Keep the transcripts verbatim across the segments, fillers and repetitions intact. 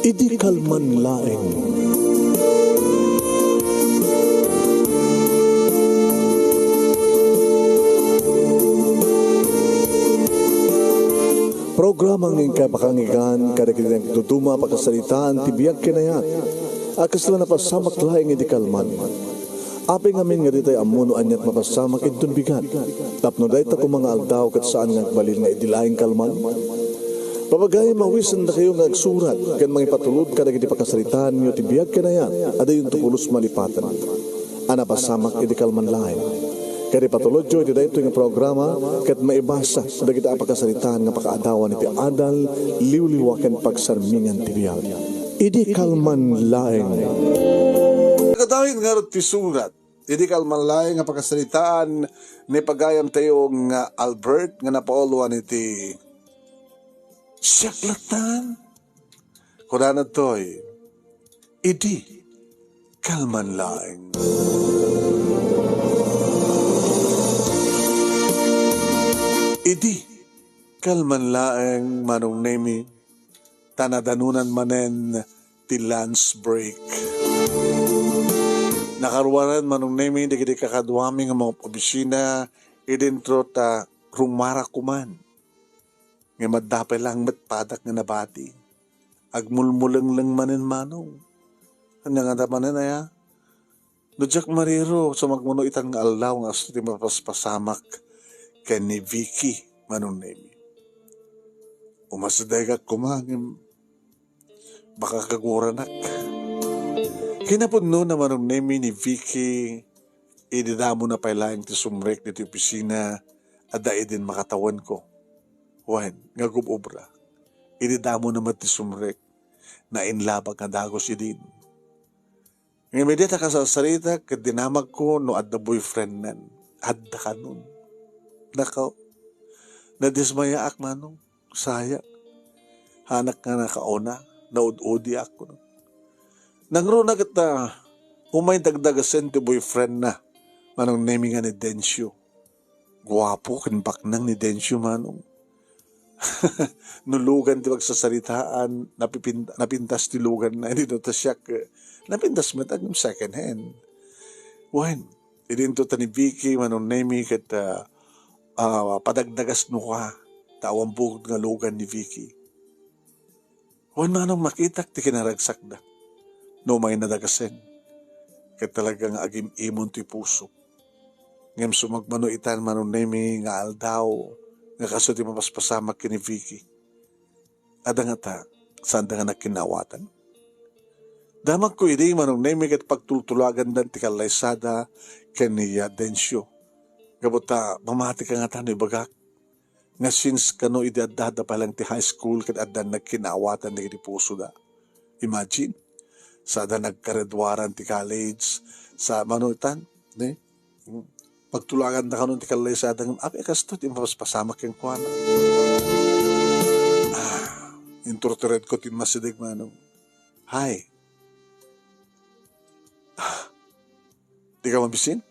Idi kalman laeng. Programa nga inkay pakanggan kadagiti nagduduma a pakasaritaan ti biag ken ayat a kasla napasamak laeng idi kalman. Apay ngamin nga ditay ammo no aniat mapasamak inton bigat, tapno dayta koma nga aldaw ket saan nga agbalin nga idi laeng kalman? Papagayam, awisendakayo nga agsurat ken mangipatulod kadagiti pakasaritaanyo ti biag ken ayat a diyonto pulos malipaten a napasamak idi kalman laeng. Ket ipatulodyo iti daytoy nga programa ket maibasa dagiti a pakasaritaan nga pakaadawan iti adal, liwliwa ken pagsarmingan ti biag. Idi kalman laeng. Kadawit ngarud ti surat. Idi kalman laeng nga pakasaritaan ni pagayamtayo nga Albert nga napauluan iti siak latan. Kunana toy, idi kalman laeng. Idi kalman laeng, Manong Nemi, ta nadanunan manen ti lunch break. Nakaruaren, Manong Nemi, dagiti kakaduami nga mga opisina idintro ta rumara kuman. Nga madda pay lang met padak nga nabati. Agmulmulengleng manen, Manong. Ania nga da manen, aya? No diak mariro, sumagmamano itan nga aldaw nga kastoy ti mapaspasamak ken ni Vicky, Manong Nemi. Umasidegak koma ngem baka kaguranak. Kinapudno na, Manong Nemi, ni Vicky, idi damo na pay laeng ti sumrek ditoy opisina, adda idin makatawenko. Wen, nga agub-obra. Idi damo na met ti sumrek, nainlabak nga dagus idin. Ngem idi ta kasarsarita ket dinamagko no adda boyfriendnan. Adda kanon. Nakaw, nadismayaak, Manong. Saya. Hanak nga nakauna, naud-udiak kuno. Nangruna ket, ah, umay dagdagasen ti boyfriendna, Manong Nemi, nga ni Dencio. Guapo ken baknang ni Dencio, Manong. No lugan ti pagsasaritaan, napipin-, napintas ti luganna. Idi no ta siak, eh, napintas met, agem second hand. Wen, idinto ta ni Vicky, Manong Nemi, ket, ah, ah, padagdagasnoka, ta awan bukod nga lugan ni Vicky. Wen, Manong, makitak ti kinaragsakda. No umay nadagasen, ket talaga nga agim-imon ti pusok. Ngem sumagmamano itan, Manong Nemi, nga aldaw nga kastoy ti mapaspasamak ken ni Vicky. Adda ngata, saanda nga nagkinnaawatan? Damagko idi, Manong Nemi, ket pagtultulagandan ti kallaysada ken ni Dencio. Gapu ta mamatika ngata no ibagak nga since kano idi adda, adda pa lang ti high school ket adda nagkinnaawatan dagiti pusoda. Imagine, sada nagkagraduaran ti college, sa mano itan, ne? Pagtulaganda kanon ti kallaysada ngem apay a kastoy ti mapaspasamak kenkuana. Ah, inturturedko ti masideg, Manong. Hi. Ah, di ka mabisin?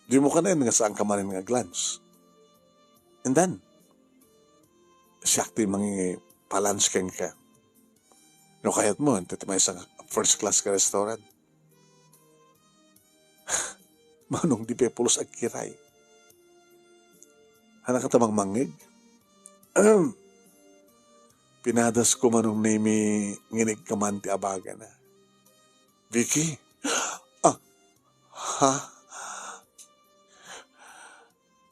Di mo kanen nga saan ka manen nga glance. And then, siak ti mangi-, palunch kenka. No kayat mo, anta ti maysa nga first class ka restaurant. Manong, di pay pulos agkiray. Hanak ta mangmangngeg? Ahem. Pinadasko, Manong Nemi, nginig ka man ti abagana. Vicky? Ah, ha?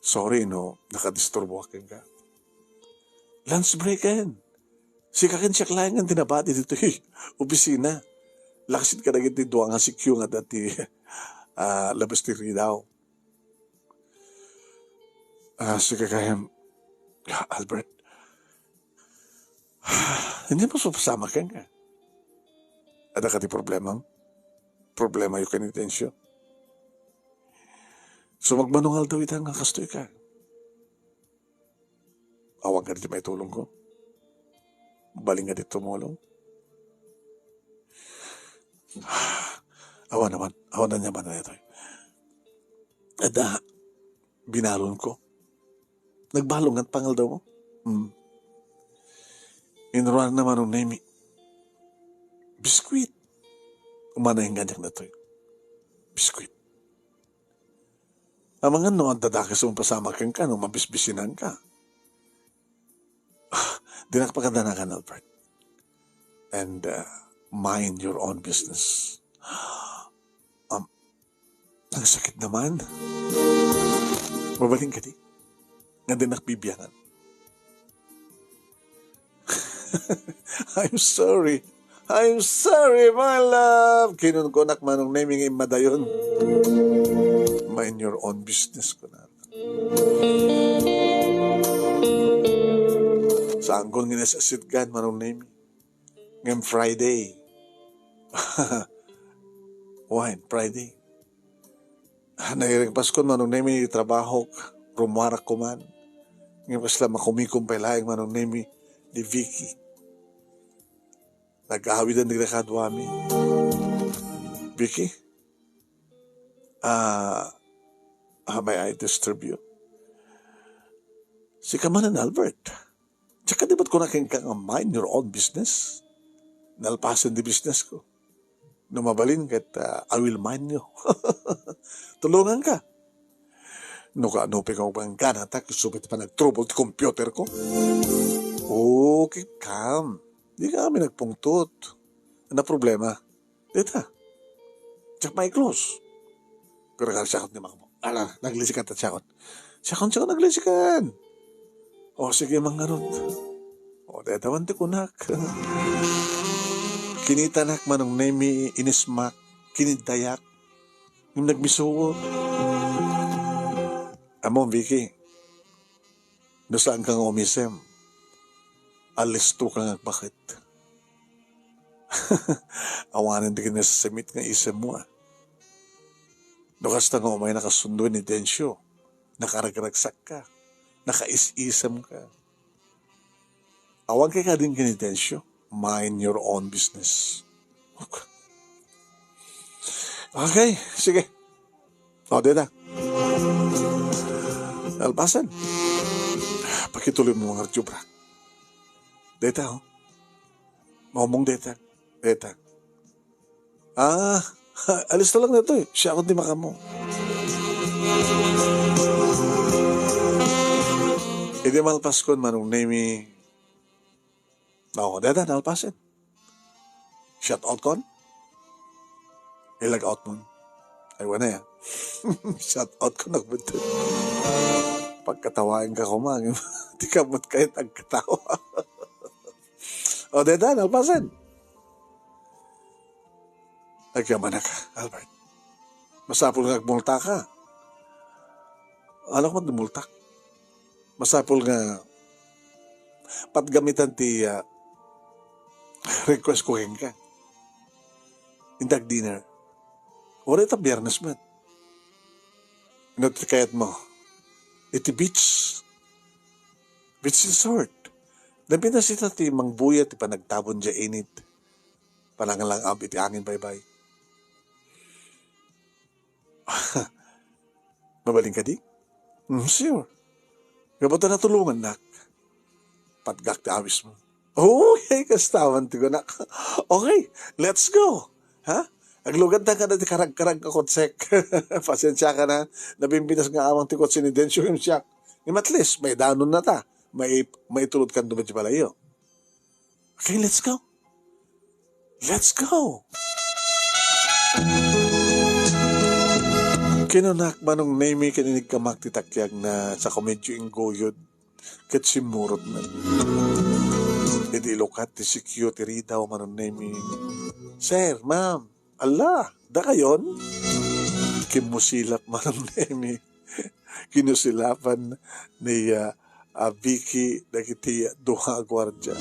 Sorry no nakadisturboak kenka. Lunch break ken. Sika ken siak laeng ti nabati ditoy opisina. Laksid kadagiti dua nga C Q nga adda ti, ah, labas ti ridaw. Ah, sika kayam, Albert. Hindi mo supasama kenka. Adda ka ti problema? Problema yo ken ni Dencio. Sumagmamano nga aldaw ita nga kastoy ka. Awan ka di maitulong ko. Baling nga di tumulong. Awan, awan, awan na niya ba na ito? Ada, binalon ko. Nagbalong nga pangaldaw mo? Hmm. Inruar na Manong Nemi. Biskuit. Umana inggana daytoy. Biskuit. Amangan no adda dakes a mapasamak kenka no mabisbisinanka. Dinak pakadanagan, Albert. And, uh, mind your own business. Um, ang sakit naman. Mabalin kadi? Nga dinak bibiangan. I'm sorry. I'm sorry, my love. Kinunkunak Manong Nemi nga immadayon. Mind your own business, kunak. Saan ko nga nasasitgan, Manong Nemi? Ngem Friday. Wine, Friday. Ah, nairing Paskon, Manong Nemi, trabahok, rumuarak kuman. Ngem kasla makumikom pay laeng, Manong Nemi, ni Vicky. Nag-aawiden dagiti kaduami. Vicky? Ah, ah, may I disturb you? Sika manen, Albert. Tsaka di ba't kunak kenka nga mind your own business? Nalpasen di business ko. No mabalin ket, ah, I will mind you. Tulonganka. No kaano pay nga umanggana ta, isu met panagtrouble ti computer ko. Okay, calm. Di kami nagpungtot. Ano problema? Dita. Check my clothes. Pero nga siya ni Mama. Ala, naglisikan ta siya. Siya kon, siya kon naglisikan. O, sige, mangarod. O, deta man ti kunak. Kinitanak Manong Nemi, inismak, kinidayak. Ngem nagmisuot. Amo, Vicky, no saanka nga umisem, alistoka nga agbaket. Awanen ti kinasasamit nga isemmo, a. No kasta nga umay nakasundo ni Dencio, nakaragragsakka, nakais-isemka. Awan kay kadin ken ni Dencio, mind your own business. Okay, sige. O, deta. Nalpasen. Pakituloy mo nga radyo, bra. Deta, o. Maumong deta. Deta. Ah, alisto lang daytoy. Siak ti makaammo. Idi malpaskon, Manong Nemi. O, deta, nalpasen. Shout out kon? Ilag out mo. Ay, wala ya. Shout out ko, nagbuto. Pagkatawain ka kumang. Di ka mo't kahit agkatawa. O, deta, nalpasen. Agyamanak, Albert. Masapul nga agmulta ka. Ano ka man multak? Masapul nga patgamitan ti, ah, request ko kenka. Inta agdinner. Uray ta Biyernes met. No ti kayatmo? Iti beach. Beach resort. Napinasita ti mangbuya ti panagtabon diay init. Panangalang-ab iti angin baybay. Mabalin kadi? Mm, sure. Gapu ta natulongannak. Patgak ti awismo. Okay, kasta man ti kunak. Okay, let's go. Ha? Aglugad ta kada ti karagkarag a kotsek. Pasensiaka na. Nabimbitas nga amang ti kotse ni Dencio, ngem siak. Ngem at least, maidanonna ta. Mai-, maitulod kan dumay ti balayyo. Okay, let's go. Let's go. Kinunak Manong Nemi ken inigkamak ti takiagna, sa ko medyo ingguyod ket simmurot met. Idi ilukat ti security ridaw, Manong Nemi, "Sir, ma'am, ala, dakayon?" Kimmusilap Manong Nemi. Kinusilapan ni, ah, ah, Vicky dagiti duha a guardia.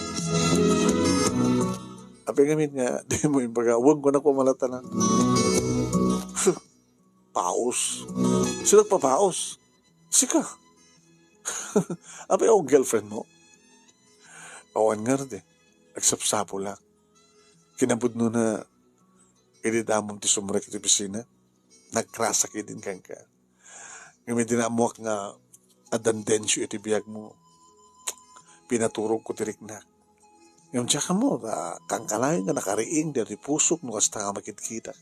Apay ngamin nga dimo imbaga, "Wen, kunak, pamalatanan." Paus. Sino nagpapaus? Sika. Apay, o, girlfriend mo? Awan ngarud, eh. Agsapsapulak. Kinapudnona, idi damom ti sumrek iti opisina, nagrasak idin kenka. Ngem idi naammoak nga addan Dencio iti biagmo, pinaturogko ti riknak. Ngem diak ammo, ta kankanayon nga nakariing daytoy pusok no kasta nga makitkitak.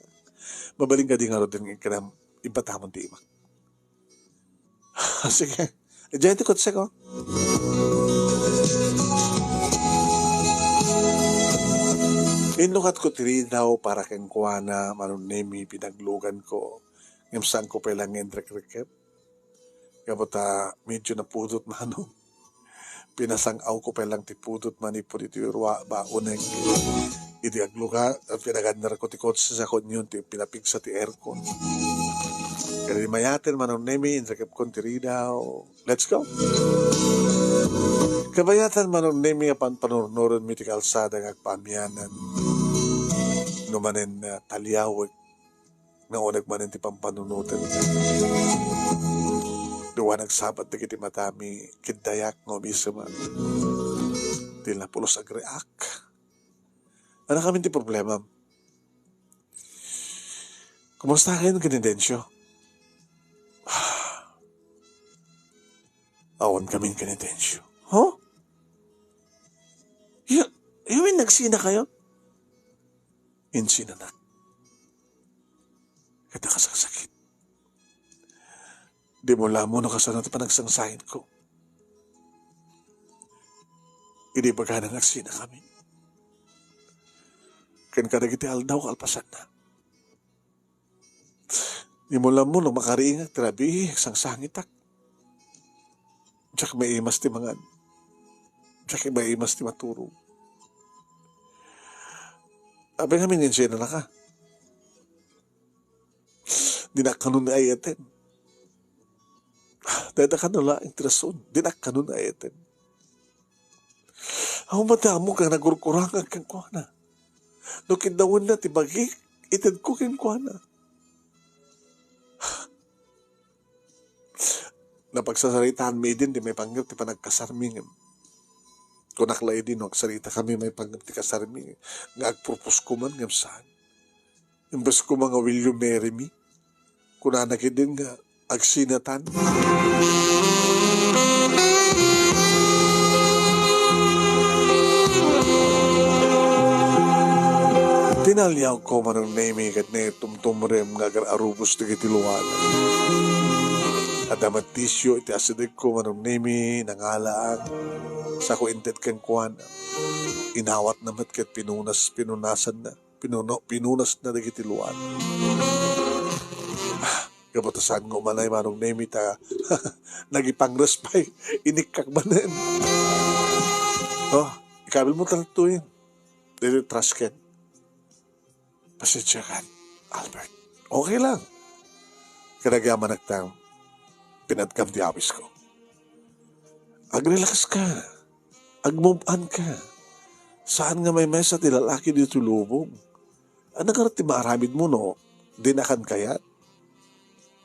Mabalin kadi ngaruden nga inkadam, ibatamon ti imak. Sige. Diay ti kotseko. Inlukatko ti ridaw para kenkuana, Manong Nemi, pinagluganko. Ngem saanko pay lang nga inrekrekep. Gapu ta medyo napudot, Manong. Pinasang-awko pay lang ti pudot manipud iti rua-, baonek. Idi agluga, pinagannerko ti kotse, sa kunion ti pinapigsa ti aircon. Kadi mayaten, Manong Nemi, inrekepkon ti ridaw. Let's go! Kabayatan, Manong Nemi, a panpanurnurenmi ti kalsada nga agpaamianan. No manen, ah, taliawek, nga uneg manen ti pampanunoten. Dua nagsabat dagiti matami, ket dayak nga umiseman. Di napulos agreak. Ano kami ti problema? Kumusta kayo ken ni Dencio? Awan kami ken ni Dencio. Huh? You, you mean nagsina kayo? Insinanak. Ket nakasaksakit. Di mo lamon no kasano ti panagsangsanginko. Idi bagana nga agsina kami. Ken kadagiti aldaw kalpasanna. Di mo lamon no makariingak ti rabii, agsangsangitak. Diak maimas ti mangan. Diak maimas ti maturog. Apay ngamin nga insinanaka? Dinak kanon nga ay-aten. Dayta kano laeng ti rason. Dinak kanon nga ay-aten. Awan met ammok nga nagurkurangak kenkuana. No kiddawenna ti bagik, itedko kenkuana. Napagsasaritaanmi idin ti maipanggep ti panagkasarmi ngem. Kunak la idi no agsaritakami maipanggep ti kasarmi nga agpropose ko man ngem saan. Imbes koma nga, "Will you marry me?" Kunana ketdin nga, "Agsinatan." Tinaliawko, Manong Nemi, ket naitumtumrem nga agar-arubos dagiti luana. Adda met tisio iti asidegko, Manong Nemi, nangalaak. Sako inted kenkuana. Inawatna met ket pinunas, pinunasanna. Pinuno-, pinunasna dagiti luana. Ah, gapu ta saan nga umanay, Manong Nemi, ta nagipangres pay, inikkak manen. Oh, ikabil mo talatuyen. Dito trash can. Pasensya ka, Albert. Okay lang. Kanagyamanak ta, pinadkam ti awisko. Agrelax ka. Agmove on ka. Saan nga maymaysa ti lalaki ditoy lubong? Ania ngarud ti maaramidmo no dinakan kayat?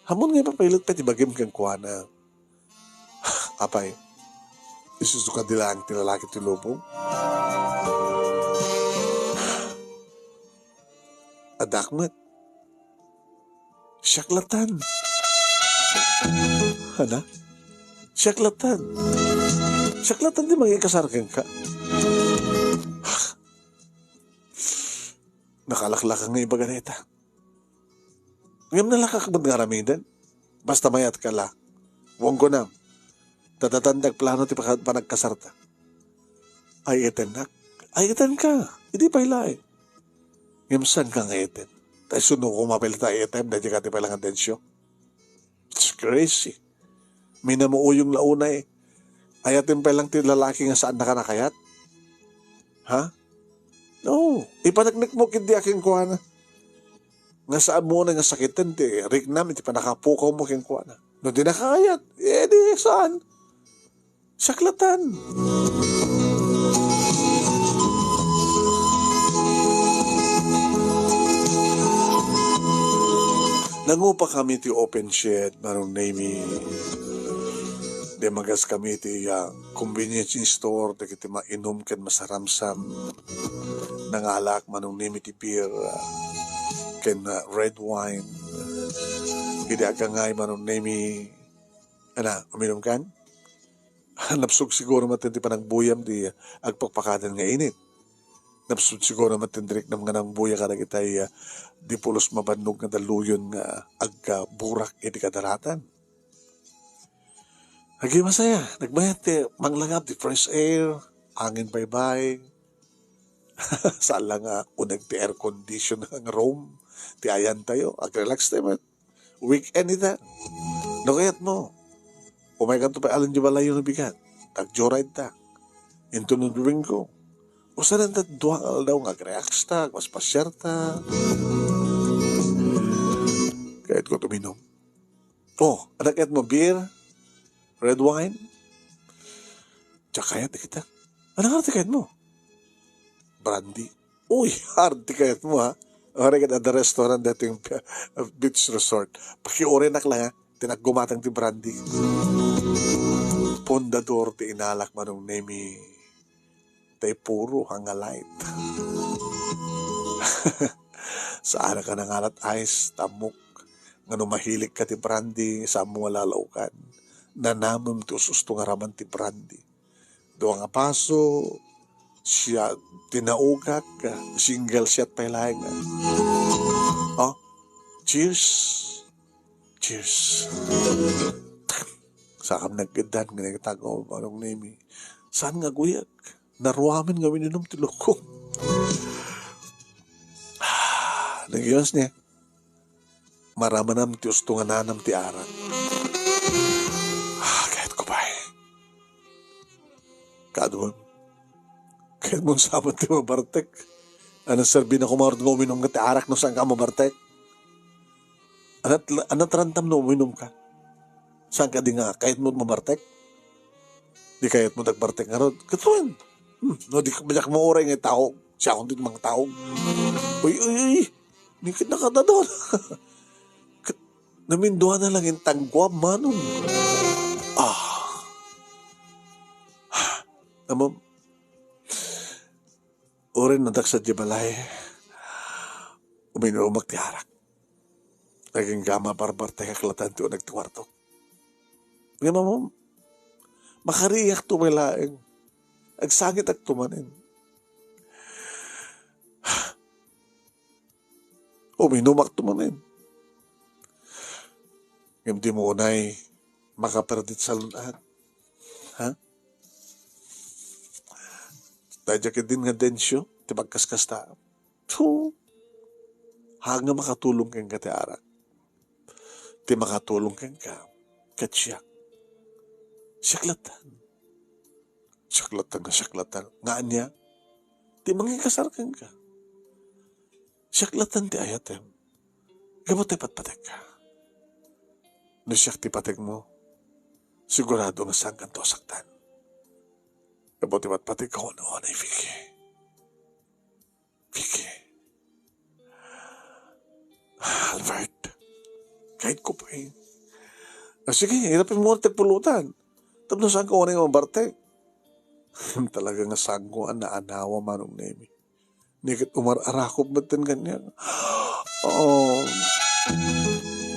Ammom nga ipapailet pay ti bagim kenkuana. Apay, isusuka di laeng ti lalaki ti lubong? Addak met. Siak latan. Ania? Siak latan. Siak latan ti mangikasar kenka. Nakalaklaka nga ibaga dayta. Ngem nalakak met nga aramiden. Basta mayat ka la. Wen kunam. Tadatan ti agplano ti paka-, panagkasarta. Ay-etennak. Ay-etenka. Idi pay laeng. Ngem saanka nga ay-eten? Ta isu no koma pay la ta ay-etem, daydi ka ti pay la nga Dencio. It's crazy. Minamuuyong la unay. Ay-etem pay lang ti lalaki nga saannaka nakayat? Ha? No. Ipaneknekmo ketdi a kenkuana. Nga saanmo unay nga sakiten ti riknam iti pannakapukawmo kenkuana. No dinaka kayat, eh, di saan? Siak latan. Nangupakami ti open shed, Manong Nemi. Dimagaskami ti, ah, convenience store, dagiti mainum ken masaramsam. Nangalaak, Manong Nemi, ti beer, ah, ken, ah, red wine. Idi agangay, Manong Nemi, ania, uminumkan? Napsog siguro met ti panagbuyam ti agpakpakaden nga init. Napsut siguro met ti riknam nga nangbuya kadagitay, ah, di pulos mabannog nga dalluyon nga agburak iti kadaratan. Agimasaya, nagmayat ti manglangab ti fresh air, angin baybay. Saan la nga uneg ti air condition nga room, ti ayantayo, agrelax tayo met. Weekend ita. No kayat mo, umaykanto pay alin di balayo no bigat. Agjoyride ta. Into no Domingo. Usanan ta dua nga aldaw nga agrelax ta, agpaspasiar ta. Kayat ko tuminom. Oh, anak, kayat mo beer? Red wine? Diak kayat, di kita. Ano nga ti kayat mo? Brandy. Uy, hard ti kayat mo, ha? Ore ket adda restaurant daytoy nga beach resort. Pakiurenak lang, ha? Ti naggumatang ti brandy. Pundador ti inalak, Manong Nemi. Tay puro hangalait. Saan ka nangalat ice, tamok. Nga no mahilig ka ti brandy, saan mo nga lalaukan. Nanamem ti ususto nga raman ti brandy. Dua nga baso, siya, tinaugak, single shot pay laeng. Oh, cheers. Cheers. Sakam nagkiddan nga nagtago, Manong Nemi. Saan nga aguyag? Naruamen nga uminum ti loko. Ah, nagyos niya. Maramanam ti usto nga nanam ti arak. Ah, kayat ko pay. Kaduan. Kayat mo sabat ti mabartek. Ano serbi na kumarod nga uminum ka ti arak no saan ka mabartek? Anat, anat rantam no uminum ka? Saan ka di nga kayat mo mabartek? Di kayat mo nagbartek ngarud. Kaduan. Hmm, no, di ka, diak mo uray nga taog. Siak ti mangtaog. Uy, uy, uy. Ni ket nakadadal. Ket naminduana lang intang guam, Manong. Ah. Amam, uray nadak sadiay balay, uminumak ti arak. Agingga mabarbartekak latan ti uneg ti kuartok. Ngem amam, makariakto pay laeng. Agsangitakto manen. Uminumakto manen. Ngem dimo unay makaperdit salun-at. Ha? Daydiay ketdin nga Dencio, ti pagkaskasta. Puh! Haan nga makatulong kenka ti arak. Ti makatulong kenka, ket siak. Siak latta. Siak latta nga siak latta. Nga ania? Ti mangikasar kenka. Siak latta ti ayatem. Gapu ta ipatpatekka. No siak ti patekmo, sigurado nga saankanto a saktan. Gapu ta ipatpatekka, unay, Vicky. Vicky. Albert. Kayat ko pay. Ah, sige, irapen mo ti pulutan. Tapno saanka unay nga mabartek. Talaga nga saanko a naanawa, Manong Nemi. Ni ket umar-arakop metten kaniak. Oh.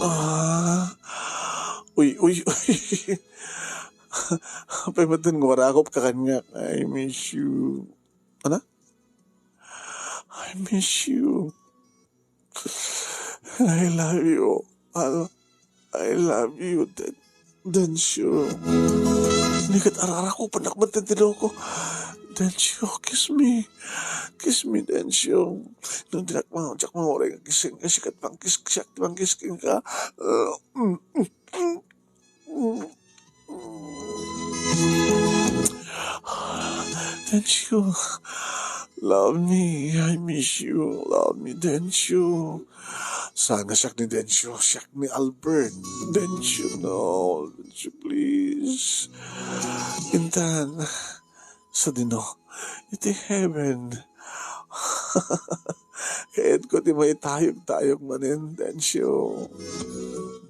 Ah. Uy, uy, uy. Apay metten nga umarakop ka kaniak. I miss you. Ano? I miss you. I love you. Al-, I love you, Den-, Dencio. Ni ket ar-arakopanak metten ti loko. Dencio, kiss me. Kiss me, Dencio. No diak ma-, diak mauray nga kissing ka, siak ti mangkiss, siak ti mangkiss kenka. Uh, mm, mm, mm. Dencio, love me, I miss you, love me, Dencio. Saan nga siak ni Dencio, siak ni Albert. Dencio, no, Dencio, please. Intan, sadino, iti heaven. Kayatko ti maitayog-tayog manen, Dencio.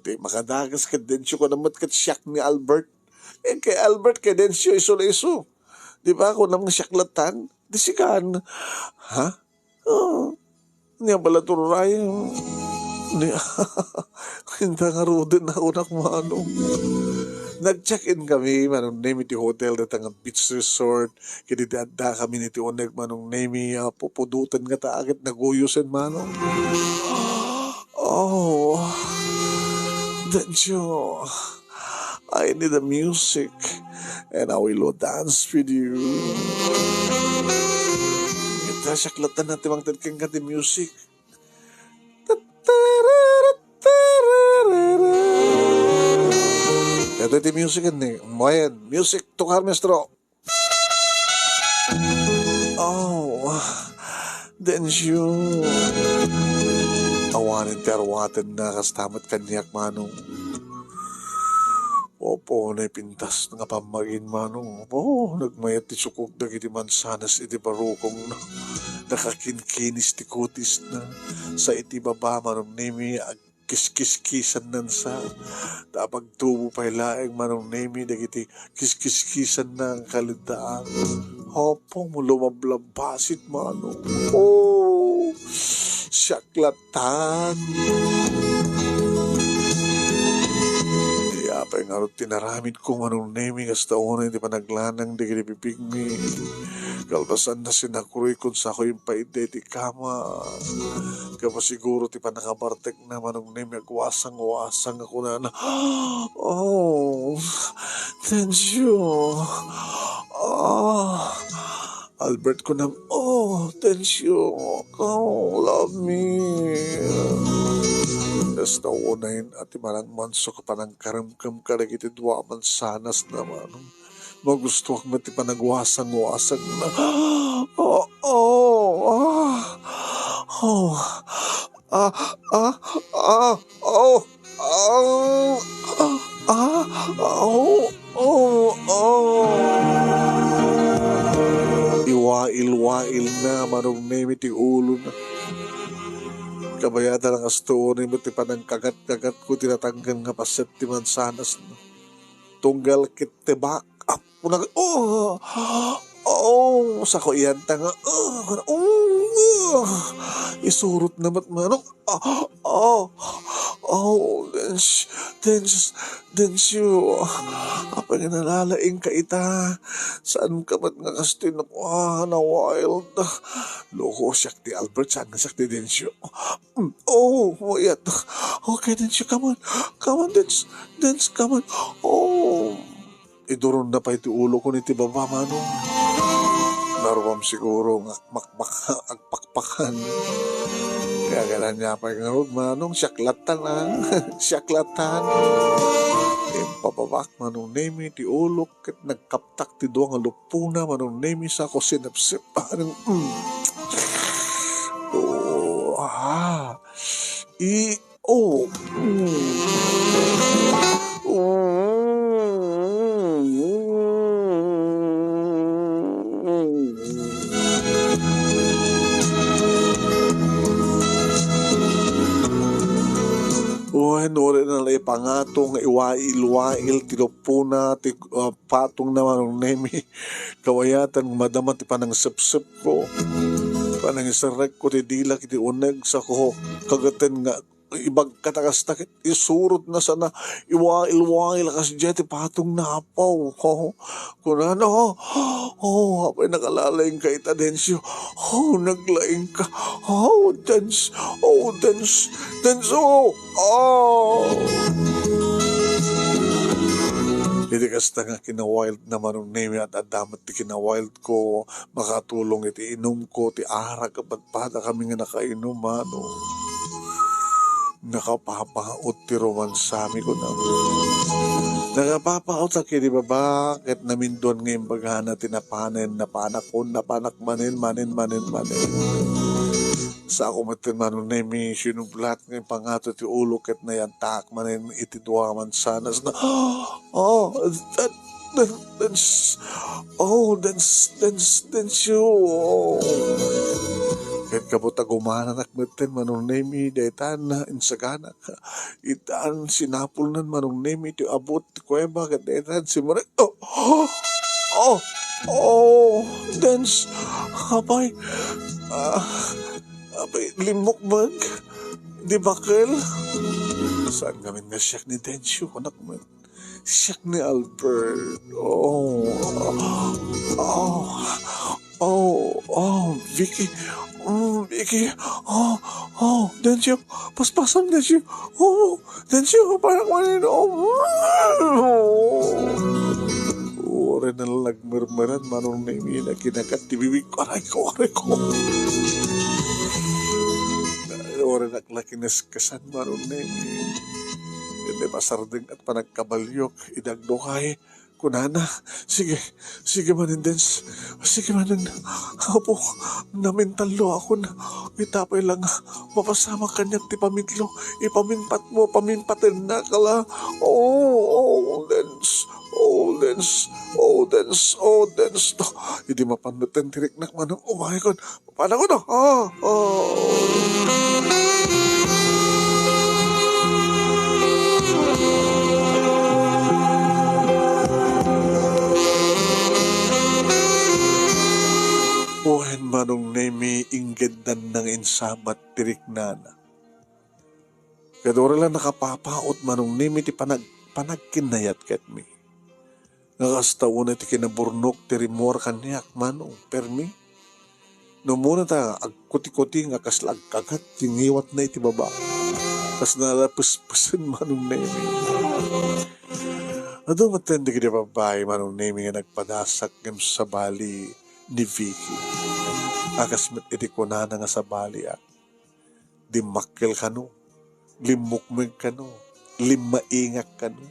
Ti makadakes ket Dencio, kunam met ket siak ni Albert. Eh, kay Albert, kay Dencio, isu la isu. Di ba, kunam nga siak lattan? Di sikan. Ha? Oh. Nia bala turay. Ni, inta ngaruden na kunak, Manong. Nag-check-in kami, Manong Nemi, ti hotel dayta nga beach resort. Ket idi adda kami iti uneg, Manong Nemi, a, pupudoten nga ta ket naguyosen, Manong. Oh, Dencio, I need a music, and I will dance with you. Ita, siak latta na ti mangted kenka ti music. Ito ti music ni Moyen. Music, tukar, maestro. Oh, Dencio. Awanen ti arwatenna, kasta met kaniak, Manong. Opo, naipintas nga pammagin, Manong. Opo, nagmayat ti sukog dagiti mansanas iti barukongna. Nakakinkinis ti kutisna. Sa iti baba, Manong Nemi, agkiskiskisannan sa. Ta pagtubo pay laeng, Manong Nemi, dagiti kiskiskisanna nga kalidaan. Opo, mo lumablabbasit, Manong. Oh, siak latan. Apay ngarud ti naramidko, Manong Nemi, kasta unay ti panaglanang dagiti bibigmi. Kalpasanna, sinakroy kon sakoy impaidda iti kama. Kapasiguro ti panangabartekna, Manong Nemi, agwasang-wasang a kunana, "Oh, Dencio. Ah, Albert," kunam, "Oh, Dencio, oh, love me." Kasta unay ti manangmansok a panangkaremkem kadagiti dua a mansanasna, Manong. Magustuak met ti panagwasang-wasangna. Oh, oh, ah, oh, ah, ah, ah, oh. Ah, ah, oh, oh, oh. Iwail-wailna, Manong Nemi, ti ulona. Kabayatan a kastoy met ti panangkagat-kagatko ti natangken nga paset ti mansanasna. Tunggal ket ti back up. Kuna, oh, oh, sako iyan ta nga, oh, oh, oh. Isurotna met, Manong. Ah, ah, oh, Dens-, Dens-, Densyo. Apay nga nalalaingka ita? Saanka met nga kastoy na, ah, na-wild? Loko, siak ti Albert, saan nga siak ti Densyo? Mm, oh, mayat. Okay, Densyo, come on. Come on, Dens. Dens, come on. Oh. Iduronna pay ti ulokon iti baba, Manong. Naruam siguro nga agmakmak-, agpakpakan. Kaya ganyan niya pay ngarud, Manong, siak latan, ah. Siak latan. Impababak, Manong Nemi, ti ulok, ket nagkaptak ti dua nga lupona, Manong Nemi, sako sinepsep. Manong, mm. Oh, ah. I, Oh. Wen, uray na la ipangato nga iwail-wail ti lupona, ti, ah, patongna, Manong Nemi. Kawayatan madama ti panangsepsepko. Panangiserrekko ti dilak iti uneg, sako kageten nga ibagka ta kasta ket isurotna sana iwail-wail a kasdiay ti patongna, Apo. Oh, kunana, oh, apay nakalalaingka ita, Densyo. Oh, naglaingka. Oh, Dens, oh, Dens, Dens, oh, oh. Iti kasta nga kinawild na, Manong Nemi, at adda met ti kinawild ko, makatulong iti inumko ti arak a padpadakami nga nakainom, Manong. Nakapapaut ti romansami, kunam. Nakapapaut a kidi baba, ket naminduan nga imbagana ti napanen, napanakon, napanak manen, manen, manen, manen. Sako met, Manong Nemi, sinublat nga impangato ti ulo ket nayantaak manen iti dua a mansanas na, oh, that, that, that's, oh, that's, that's, that's you. Ket kabut a gumananak metten, Manong Nemi, daytan insaganak. Itan sinapulnan, Manong Nemi, ti abut ti kuweba ket daytan simre-, oh, oh, oh, Dens, apay, ah, apay, limmukbag, di bakel. Saan ngamin nga siak ni Densyo, kunak met. ti siak ni Albert. Oh, oh, oh, oh, Vicky. Mm, Vicky. Oh, oh, Dencio. Paspasam, Dencio. Oh, Dencio, parang manino. Oh. Uri na nagmurmuran, Manong Nemi, na kinagat ti bibig ko. Aray ko, aray ko. Uri na naglakinas kasan, Manong Nemi. Iti pasardeng at panagkabaliok, idagdukay, kunana, "Sige, sige manen, Dens. Sige manen. Apo, namintallo akon. Ita pay lang, mapasamak kaniak ti pamitlo. Ipamimpat mo, pamimpatennak la. Oh, oh, Dens. Oh, Dens. Oh, Dens. Oh, Dens." Idi mapan metten ti riknak, Manong, oh my God. Paano ko to? Ah, ah. Wen, Manong Nemi, inggeddan nga insabat ti riknana. Ket uri la nakapapaut, Manong Nemi, ti panag-, panagkinnayat kenmi. Nga kasta unay ti kinaburnok ti rimmuar kaniak, Manong, permi. No umuna ta agkutikuti nga kasla agkagat ti ngiwatna iti baba. Kas nalapespesen, Manong Nemi. Adu met dagiti babbai, Manong Nemi, nga nagpadasak ngem sabali ni Vicky. A kas met iti kunana nga sabaliak. Dimmakkel kano, limmukmeg kano, limmaingak kano.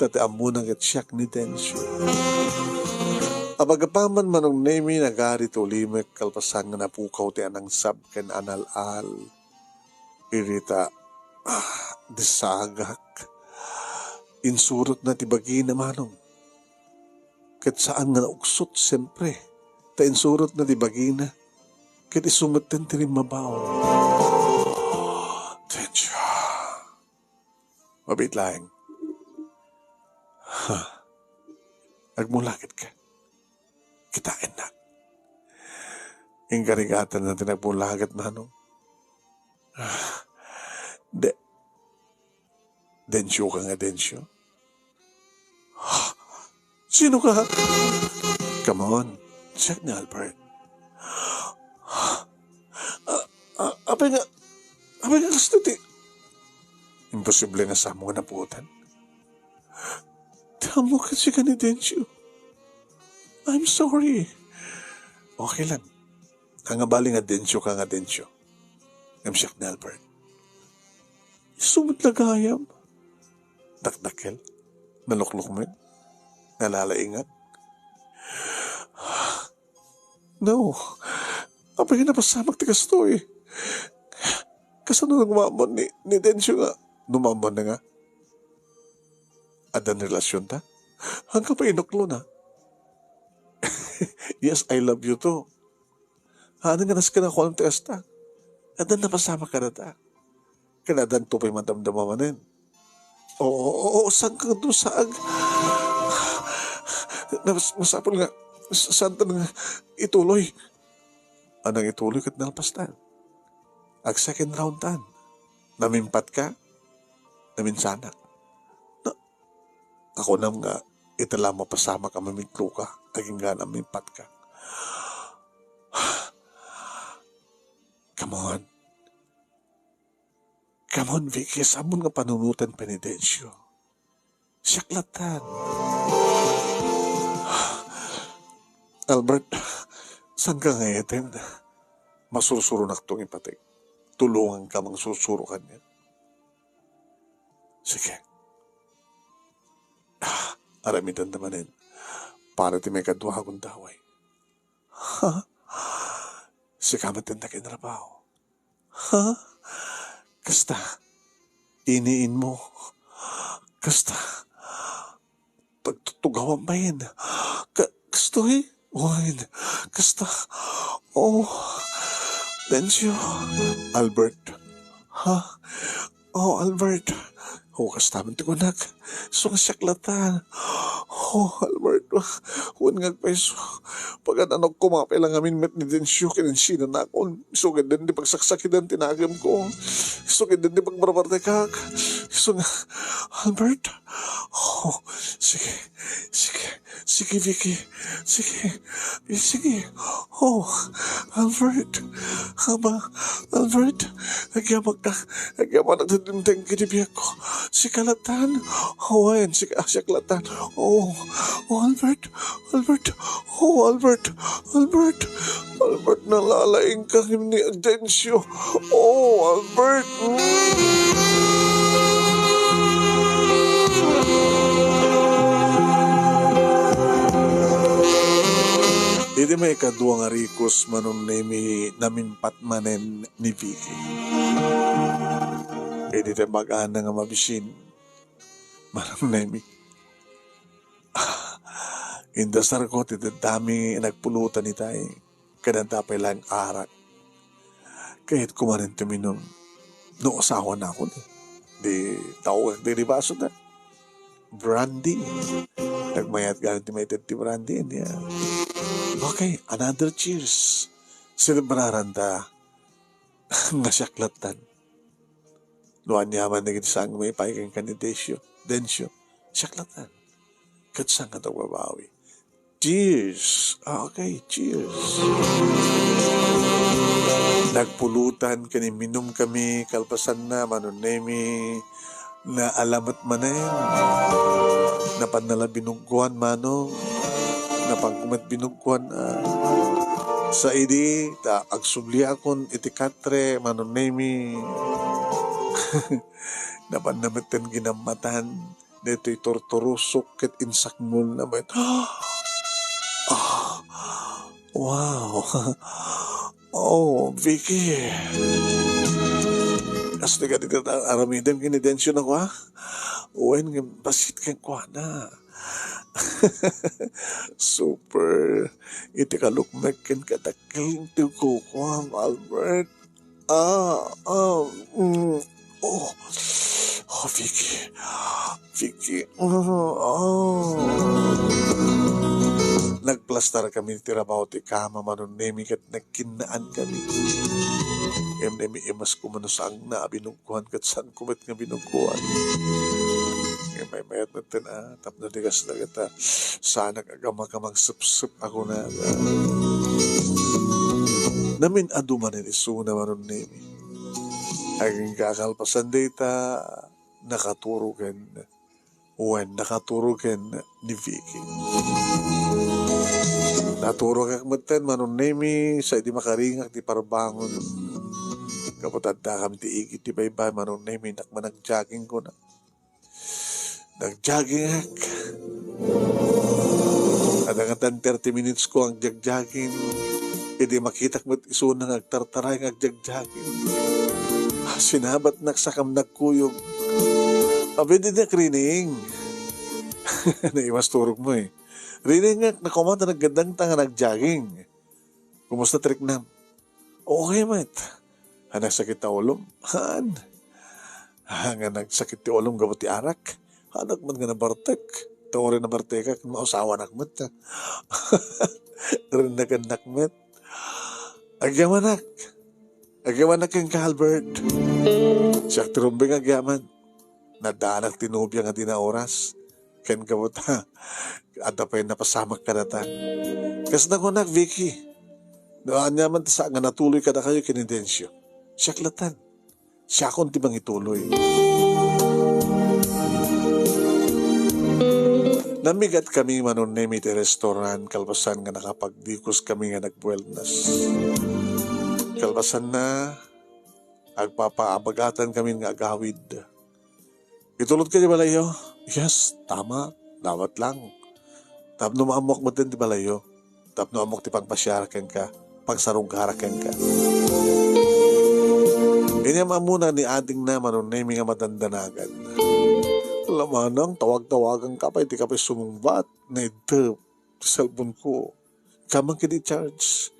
Ta ti ammona ket siak ni Dencio. Apagapaman, Manong Nemi, nagari ti ulimek kalpasan nga napukaw ti anangsab ken anal-al. Irita, ah, disagak. Insurotna ti bagina, Manong. Ket saan nga naugsot, siempre, ta insurotna ti bagina, ket isu metten ti rimmabaw. Dencio. Mabiit laeng. Ha. Agmulagetka. Kitaennak. Inkarigatan na ti nagmulaget, Manong. Ah, de-, Dencio ka nga, Dencio? Sino ka? Come on, siak ni Albert. Ah, ah, apay nga, apay nga kasto ti, imposible nga samo nga napuotan. Ti ammok ket sika ni Dencio. I'm sorry. Okay lang. Angabali nga Dencio ka nga Dencio. Ngem siak ni Albert. Isu met la gayam. Dakdakkel. Naluklukmeg. Nalalaingak. No. Apay nga napasamak ti kastoy? Kasano nga umammo ni, ni Dencio nga? No umammo na nga. Addan relasionta? Hangka pa inuklona. Yes, I love you too. Haan nga nasken a kuan ti kasta. Addan napasamak kadata. Ken addan to pay madamdama manen. Oo, oo, oo, saan ka dun saag? Mas-, masapul nga, sa-, saan ta nga ituloy? Anang ituloy ket nalpastan. Ag second round tan. Namimpat ka? Naminsanak. Na, ako nam nga, ita la mapasamak a mamitlo ka, agingga namimpat ka. Come on. Come on, Vicky, sammon nga panunoten pay ni Dencio. Siak latan. Albert, saan ka nga eten? Masursuronak tong ipatik. Tulungan ka mangsursuro kaniak. Sige. Ah, aramiden ta manen. Para ti maikadua a gundaway. Ha? Sika met ti nakinrabaw. Ha? Kasta. Iniin mo. Kasta. Pagtutugawam bayin. Ka-, kastoy? Wen. Kasta. Oh. Dencio. Albert. Ha? Oh, Albert. Oh, kasta man ti kunak. Sungsiak latan. Oh, Albert, wen nga agpayso. Pagan-anok koma pay la ngamin met ni Dencio ken insinanakon. Isu ketdin ti pagsaksakidan ti nakemko. Isu ketdin ti pagbarbartekak. Isu nga, Albert. Oh, sige, sige, sige, Vicky. Sige, sige. Oh, Albert. Aba, Albert. Agyamakka. Agyaman ti dimteng iti biagko. Sika latan. Wen, sika, siak latan. Oh, oh, Albert. Albert. Oh, Albert. Albert. Albert, nalalaingka ni Dencio. Oh, Albert. Iti maikadua nga rikos, Manong Nemi, namimpatmanen ni Vicky. Iti ti mag-ana nga mabisin, Manong Nemi. Ah, indasarko ti daddami nagpulutan itay. Kadanta pay laeng arak. Kayatko manen ti uminum. No asawanakon, di taogak dagiti basona. Brandy. Nagmayat gayam ti maited ti brandy, ania. Okay, another cheers. Selebraranta nga siak latan. No aniaman dagiti saan nga maipaay kenka ni Dencio, Dencio, siak latan. Ket saan nga agbabawi? Cheers! Ah, okay, cheers. Nagpulutan ken imminum kami, kalpasanna, Manong Nemi, naalamet manen. Napanna la binuggoan, Manong. Napanko met binuggoan, ah. Sa idi, ta agsubliakon iti katre, Manong Nemi. Napanna metten ginammatan. Daytoy turturusok ket insakmolna met. Ah, wow. Oh, Vicky. Kastoy kadi ti aramidem ken ni Dencio, a? Wen, ngem bassit kenkuana. Super. Iti kalukmek ken kadakkel ti kukuam, Albert. Ah, ah, mm, oh. Oh, Vicky. Vicky. Mm, oh. Nagplastar kami ti rabaw ti kama, Manong Nemi, ket nagkinnaan kami. Ngem Nemi, imas ko man no saanna a binuggoan ket saanko met nga binuggoan. Ngem maymayat metten, ah, tapno di kasta ket, ah, saanak a gamakamangsepsep a kunana. Namin-adu manen isuna, Manong Nemi. Agingga kalpasan dayta, nakaturo ken, wen, nakaturo ken ni Vicky. Naturogak metten, Manong Nemi, sa idi makaringak ti parbangon. Gapu ta adda kami ti igid ti baybay, Manong Nemi, innak man nag-jogging, kuna. Nag-joggingak. Adda ngatan thirty minutes ko nga agjogging. Idi makitak met isuna nga agtartaray nga agjogging. Ah, sinabatnak sakam nagkuyog. Abay, dinak rining. Naiwas turogmo, eh. Riningak, nakuman ta naggaddangta nga nag-jogging. Kumusta ti riknam? Okay met. Haan, nagsakit ti ulom? Haan. Haan, nga nagsakit ti ulom gapu ti arak? Haanak met nga nabartek. Ta uray nabartekak, mausawanak met. Rinnagannak met. Agyamanak. Agyamanak kenka, Albert. Siak ti rumbeng agyaman. Naddaanak ti nobia nga di naoras. Ken gapu ta, adda pay napasamak kadata. Kas nakunak, Vicky, no aniaman ti saan nga natuloy kadakayo ken ni Dencio, siak latan. Siakon ti mangituloy. Namigat kami, Manong Nemi, ti restaurant kalpasan nga nakapagdikos kami nga nagbuelnas. Kalpasanna, agpapaabagatan kami nga agawid. Itulodka ti balayyo? Yes, tama. Dawat lang. Tapno maammok metten ti balayyo. Tapno ammok ti pangpasiarak kenka, pangsarungkarak kenka. Inyam ammona ni adingna, Manong Nemi, nga madandanagan. Lamanang, tawag-tawaganka pay, dika pay sumungbat. Naidep ti cellphone ko. Kamang ket i-charge.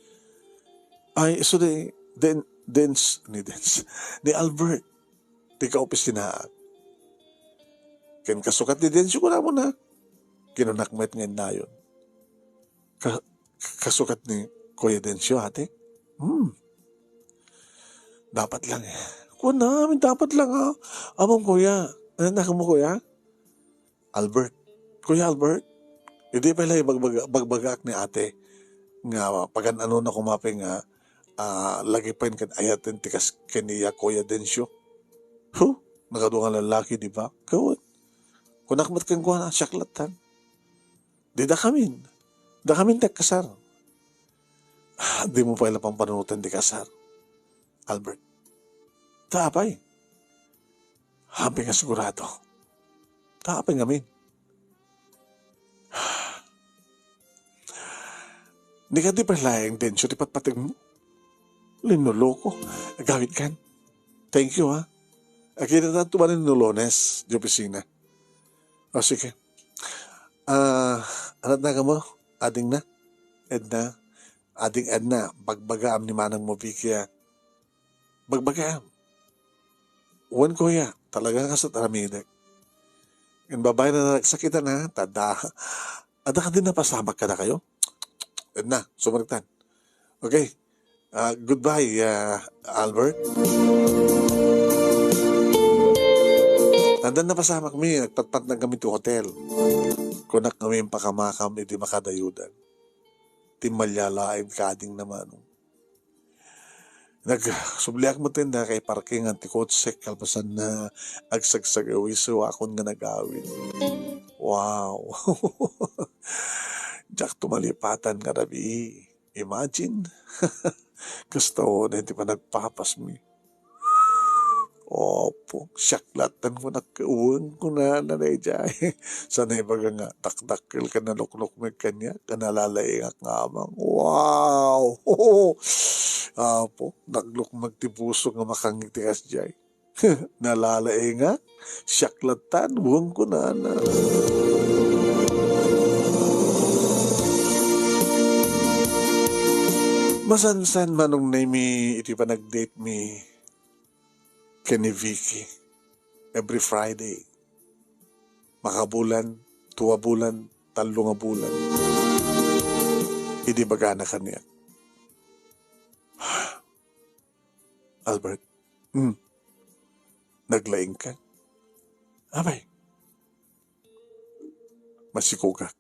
Ay, isu di, Den-, Dens, ni Dens, ni Albert. Ti kaopisinaak. Ken kasukat ni Dencio, kunamon a, Kinunak met nga innayon. Ka-, kasukat ni Kuya Dencio, ate? Hmm. Dapat lang eh. Kuan na, amin dapat lang, ah. Among kuya. Ano na mo, kuya? Albert. Kuya Albert, idi pay la ibagbaga-, bagbagaak ni ate nga pagan-anona koma pay nga, ah, lagi pay ket ayaten ti kas-, ken ni Kuya Dencio. Huh? Nakadua nga lalaki, di ba? Kawan. Kunak met kenkuana, siak lattan. Di dakamin. Dakamin ti agkasar. Ah, di mo pay la pampanunoten ti kasar, Albert. Ta apay? Happy nga sigurado. Ta apay ngamin? Ni kadi pay laeng Dencio ti patpategmo. Linulo ko. Agawid kan. Thank you, ha. Agkita tayo tumanin no Lunes, di opisina. O, sige. Ah, anat na ka mo? Ading na? Edna? Ading Edna, bagbagaam ni manang mo, Vicky, ah. Bagbagaam. Wen, kuya, talaga nga sa taramidek. Ken babay na nagsakitan, ha? Tada. Ada ka din napasamak kada kayo? Edna, sumagtan. Okay. Ah, goodbye, ah, Albert. Addan napasamak mi, nagpatpatnag kami to hotel. Kunak kami pakamakam iti makadayodan. Timmalyalain kading naman. Nagsubliak met nga kay parkingan ti kotse, kalpasan na agsagsagawiso akon nga nagawid. Wow! Diak tumalipatan nga rabii. Imagine. Kastoy ti panagpapasmi. Opo, siak lattan ko nakaweng ko na na dayjay. Sana ibaga nga, dakdakkel ka naluklukmeg kaniak, ka nalalaingak nga amang. Wow! Apo, naglukmeg ti puso nga makangiti kasjay. Nalalaingak, siak lattan, weng ko na na. Masansan manong naymi iti panagdate mi ken ni Vicky every Friday. Makabulan, tua bulan, tallo nga bulan. Idi bagana kaniak, Albert, hmm, naglaing ka? Apay, masikogak.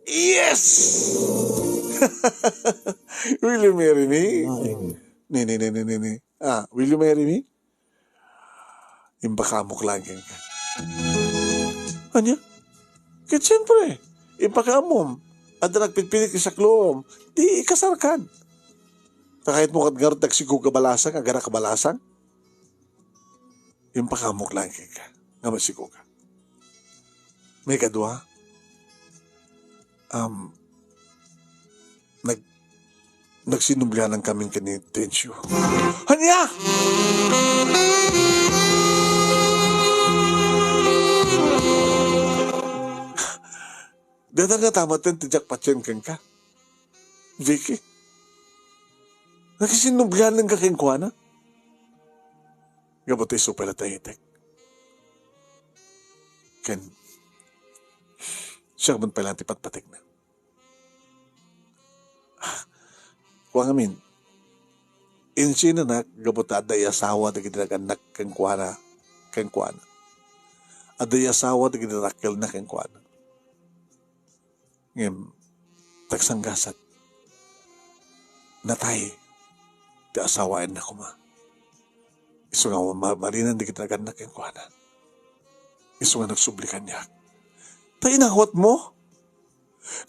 Yes! Will you marry me? Ay. Ni, ni, ni, ni, ni, ni. Ah, will you marry me? Impakaamok laeng kenka. Ania? Ket siempre, impakaamom. Adda nagpitpitik ti sakluom. Di ikasarkan. Ta kayatmo ket ngarud agsikog a balasang, agara ka balasang? Impakaamok laeng kenka nga masikog ka. Maikadua, um, nag-, nagsinublianan kami ken ni Tencio. Ania? Dayta nga tama ten ti jackpot yen kenka, Vicky. Nagsinublianan ka kenkuana? Gapu ta isu pay la ti ahitek. Ken siak met pay la ti patpategna. Kua ngamin, insinanak gapu ta adda iasawa dagiti nag-annak kenkuana, kenkuana. Adda iasawa dagiti dakkelna kenkuana. Ngem, tagsanggasat, natay ti asawaenna koma. Isu nga ma-, marinan dagiti nag-annak kenkuana. Isu nga nagsubli kaniak. Ta inawatmo?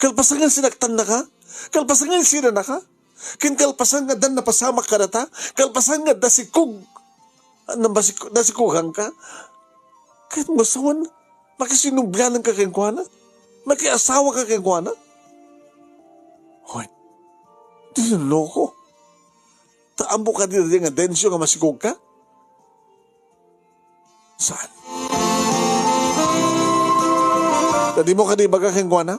Kalpasan nga sinaktannaka? Kalpasan nga insinanaka? Ken kalpasan nga addan napasamak kadata? Kalpasan nga adda sikog-, ah, nabasik-, nasikoganka? Ket masawan, makisinubliananka kenkuana? Makiasawaka kenkuana? Hoy, di loko. Ta ammo kadi nga Dencio nga masikogka? Saan? Ta dimo kadi ibaga kenkuana?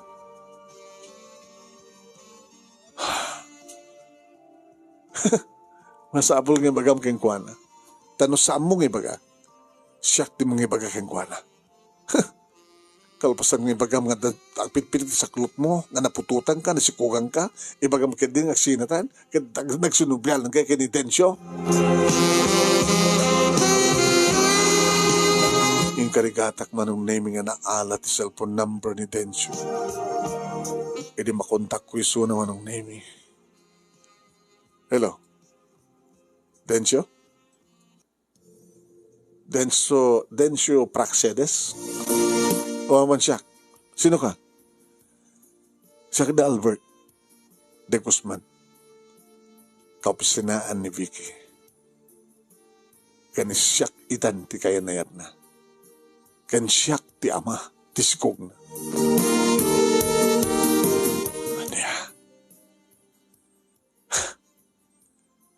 Masapul nga ibagam kenkuana. Ta no saanmo nga ibaga, siak dimo nga ibaga kenkuana. Kalpasan nga ibagam nga da-, agpitpit ti saklotmo, nga naputotanka, nasikuganka, ibagam ketdi nga agsinatan, ket ag-, nagsinublianan kayo ken ni Dencio. Inkarigatak, Manong Nemi, nga naala ti cellphone number ni Dencio. Idi makontakko isuna, Manong Nemi. Hello? Dencio? Dencio, Dencio Praxedes? O, aman siak. Sino ka? Siak da Albert de Guzman. Kaopisinaan ni Vicky. Ken siak itan ti kayanayatna. Ken siak ti ama ti sikogna. Ania?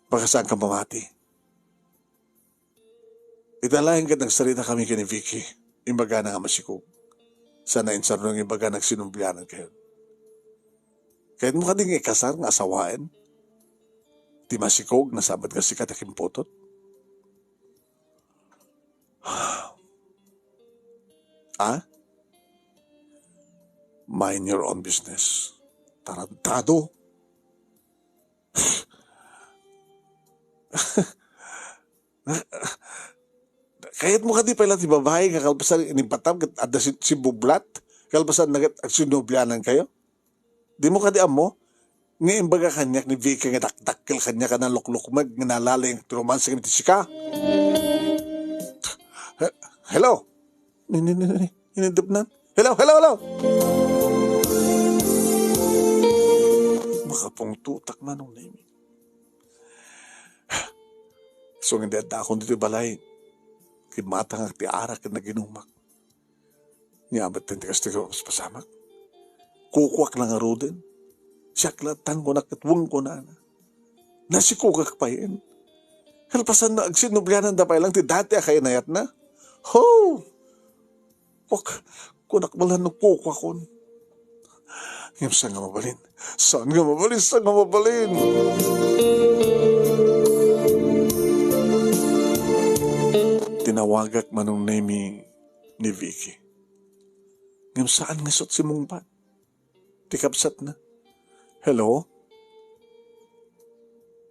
Baka saan ka mamati? Ita laeng ket nagsarita kami ken ni Vicky, imbagana nga masikog. Sana insarno nga ibaga nagsinublianan kayo. Kayatmo kadi nga ikasar nga asawaen ti masikog, nasabat nga sika ti kimputot? Ah? Mind your own business. Tarantado. Kayatmo kadi pay la ti babai nga kalpasan inibatam ket adda si, simbublat, kalpasan na ket agsinublianan kayo? Dimo kadi ammo nga imbaga kaniak ni Vicky nga dakdakkel kaniak a naluklukmeg nga nalaing ti romansa ken ti sika? He-, hello? Ni, ni, ni, ni, inidupnan. Hello, hello, hello! Makapungtotak, Manong Nemi. Isu nga idi addakon ditoy balay, kimmatangak ti arak ken naginumak. Nia met ti kastoy nga paspasamak. Kukuak la ngaruden. Siak la tangkonak ket wengkonana. Nasikogak payen. Kalpasan na agsinubliananda pay lang ti dati a kainayatna. Ho! Kuak, kunak malan no kukuakon. Ngem saan nga mabalin? Saan nga mabalin? Saan nga mabalin? Tinawagak, Manong Nemi, ni Vicky. Ngem saan nga isut' simmungbat ti kabsatna. Hello?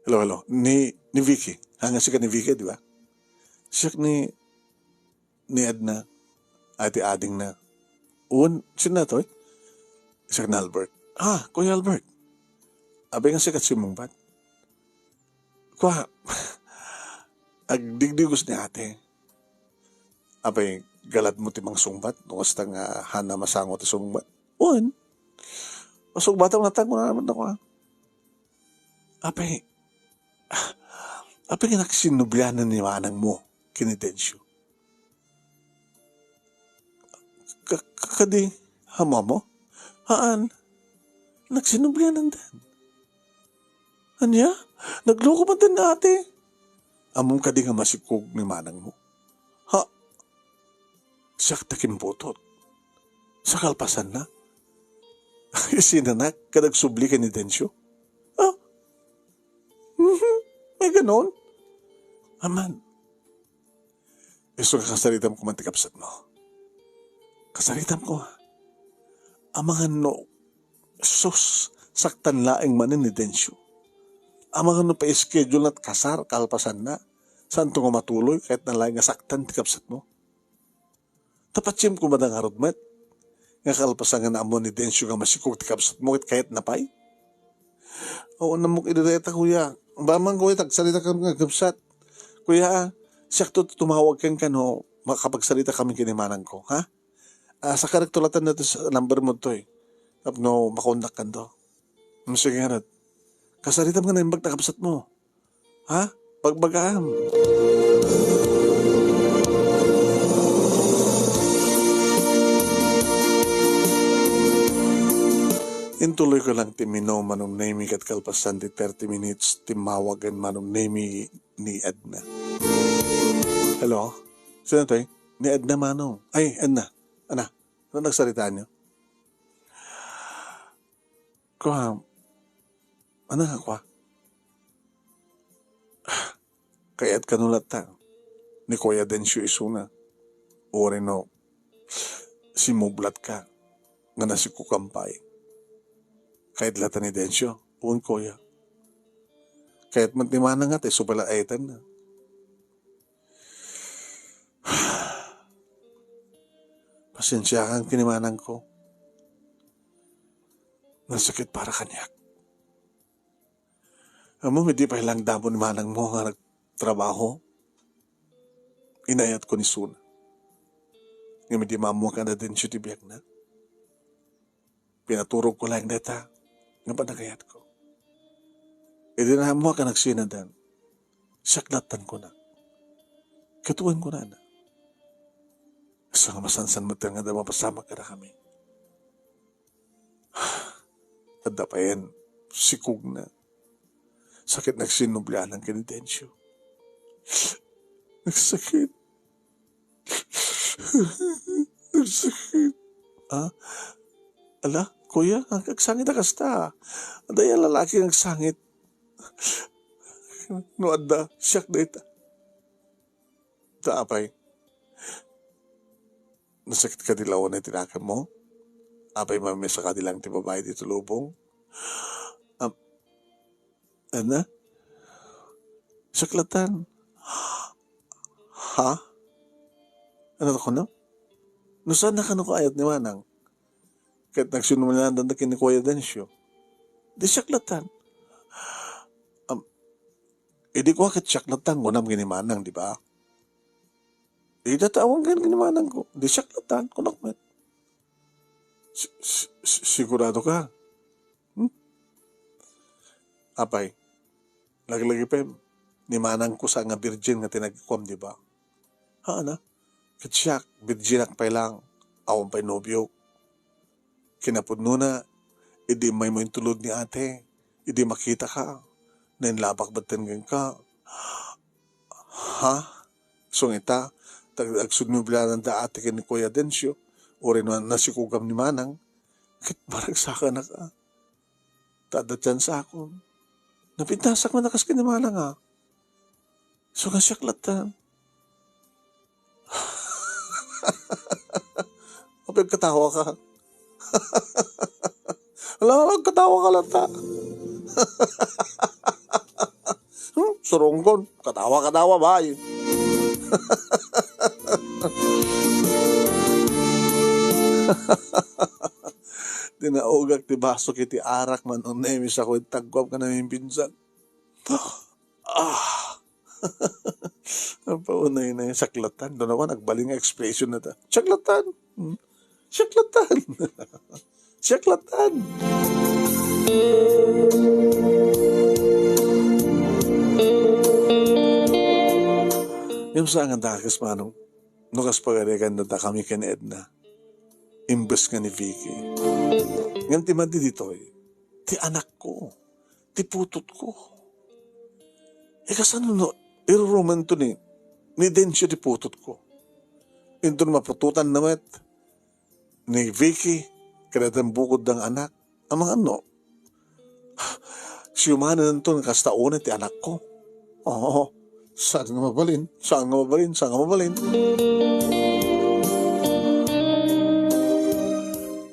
Hello, hello. Ni, ni Vicky. Ha, nga sika ni Vicky, di ba? Siak ni, ni Edna. Ay, ti adingna. Wen, sino toy? Siak ni Albert. Ah, Kuya Albert. Abi nga sika ti simmungbat. Kua, agdigdigos ni ate. Apay, galadmo ti mangsungbat, no kasta nga hana masango ti sungbat. Wen, masungbatam natan, kuna naman ako, ah. Apay, apay nga nagsinublianan ni manangmo ken ni Dencio? Ka-, ka-, kadi, ha, mama? Haan, nagsinublianan den. Ania? Nagloko man den nga ate? Ammom kadi nga masikog ni manangmo? Ha? Siak ti kimputot. Sa kalpasanna, isinanak ket agsubli ken ni Dencio. Ha? Mhm. Ay, ganon? Aman, isu nga kasaritam koma ti kabsatmo. Kasaritam koma. Amangan no, sus, saktan laeng manen ni Dencio. Amangan no pa-schedule nat kasar kalpasanna. Santo nga matuloy, kayatna laeng nga saktan ti kabsatmo. Ta patiem koma da ngarud met nga kalpasan nga naammo ni Dencio nga masikog ti kabsatmo ket kayatna pay. Awan ammok idi dayta, kuya. Bamang, kuya, tagsarita kami nga kabsat. Kuya, ah, siak to tumawag kenka no makapagsarita kami ken ni manangko, ha? Ah, saka rek tulatan na to sa number mo to eh. Tapno makontak kanto. Hmm, sige nga, kasaritam nga naimbag ta kabsat mo. Ha? Bagbagaam. Intuloy ko lang ti mino, Manong Nemi, ket kalpasan ti thirty minutes, timmawag ni Manong Nemi ni Edna. Hello? Sino to eh? Ni Edna, Manong. Ay, Edna. Ana, ano nagsaritaan niyo? Kua, ano nga kua? Kayat kano latta ni Kuya Dencio isuna. Uray no, Simmublatka nga nasikukam pay. Kayat latta ni Dencio, wen kuya. Kayat met ni Manang nga ta isu pay la ayatenna. Pasensiakan ken ni Manangko. Nasakit para kaniak. Ammom, idi pay laeng damo ni manangmo nga nagtrabaho, inayatko ni Suna. Ngem idi maammoak nga adda Dencio ti biagna, pinaturogko laeng dayta nga panagayatko. Idi naammoak nga nagsinadan, siak lattan kunak. Ket wen kunana, "Isu nga masansan met nga adda mapasamak kadakami." Adda payen sikugna. Sakit nagsinnublianan ken ni Dencio. Nagsakit. Nagsakit. Ah? Ala, kuya, ag-, agsangit a kasta. Adda a lalaki nga agsangit. No adda, siak dayta. Ta apay? Nasakit kadi laeng ti nakemmo? Apay, mamesa kadi laeng ti babai ditoy lubong? Am-, ana? Siak lattan. Ha? Ano ta kuno? No saan na kano kaayat ni Manang? Ket nagsinnublianan da ken ni Kuya Dencio. Di siak lattan. Am, idi kua ket siak lattan, kunam ken ni Manang, di ba? Ida ta awan ken ni Manangko. Di siak lattan, kunak met. Si-, si-, si-, sigurado ka? Hmm? Apay, laglagipen, ni Manangko sa nga birgin nga tinagikuam, di ba? Haan a, ket siak, birginak pay laeng, awan pay nobiok. Kinapudnona, idi immaymo intulod ni ate, idi makitaka, nainlabak metten kenka. Ha? Isu nga ita, ta agsinnublianan da ate ken ni Kuya Dencio, uray no nasikugam ni Manang, ket maragsakanaka. Ta adda tiyansakon. Napintasak man a kas ken ni Manang a. Isu nga siak lattan. Apay agkatawa ka? Ala, agkatawa ka latta. Hmm, surungkon. Katawa, katawa, bay. Dinaugak ti basok iti arak, Manong Nemi, sa kuan, tagguam ken naminsan. Ah! Apaunay na yung saklatan. Doon ako, nagbaling nga expression na ta. Saklatan! Hmm? Saklatan! Saklatan! Yung sa nga dakes, manong, no kas pagarigan na da kami ken Edna. Imbes nga ni Vicky. Ngem ti madi ditoy, ti anakko, ti putotko. E, kasano no irurumento ni, ni Dencio ti putotko? Inton maputotan na met ni Vicky, kadagiti bukod dang anak, amangan no, siumananto nga kasta unay ti anakko. Oo, saan nga mabalin, saan nga mabalin, saan nga mabalin.